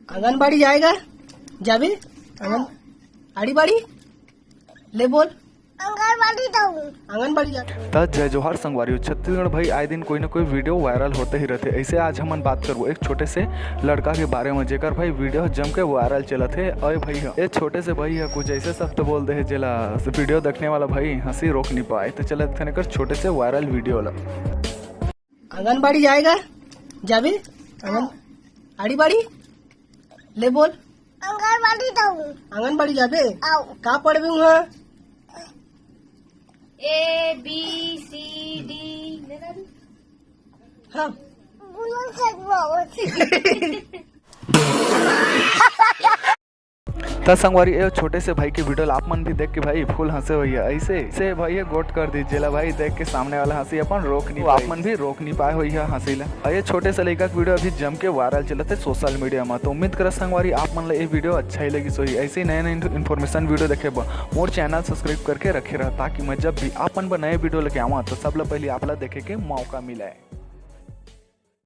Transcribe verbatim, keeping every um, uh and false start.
आंगनबाड़ी जाएगा? जाबे? आंगन आड़ी बाड़ी ले बोल। आंगनबाड़ी जाऊँ। आंगनबाड़ी जा। त जय जोहार संगवारी हो। छत्तीसगढ़ भाई, आए दिन कोई ना कोई वीडियो वायरल होते ही रहते। ऐसे आज हमन बात करबो एक छोटे से लड़का के बारे में, जेकर भाई वीडियो जम के वायरल चलत हे। अय भाई ह, ए छोटे से भाई ह कुछ ऐसे शब्द बोल दे हे, जेला वीडियो देखने वाला भाई हंसी रोक नहीं पाए। तो चले देखथन एकर छोटे से वायरल वीडियो ला। आंगनबाड़ी जाएगा? जाबे? आंगन आड़ी बाड़ी ले बोल। आंगनबाड़ी जाऊँ। आंगनबाड़ी जाबे? आऊ। का पढ़बे वहाँ? A B C D। हाँ। बुलंद से बोल। त संगवारी, ए छोटे से भाई के वीडियो ला आप मन भी देख के भाई फुल हंसे होइहा। ऐसे से भाई ये गोट कर दी, जेला भाई देख के सामने वाला हंसी अपन रोक नहीं, आप मन भी रोक नहीं पाए होइहा हंसी ला। अउ ये छोटे से लइका के वीडियो अभी जम के वायरल चलत हे सोशल मीडिया में। तो उम्मीद करत संगवारी, आप मन ला ये वीडियो अच्छा ही लगिस होही। ऐसे ही नए नए इन्फॉर्मेशन वीडियो देखे बर मोर चैनल सब्सक्राइब करके रखे रहा, ताकि मैं जब भी आप मन बर नए वीडियो लेके आवां तो सबले पहले आप ला देखे के मौका मिले।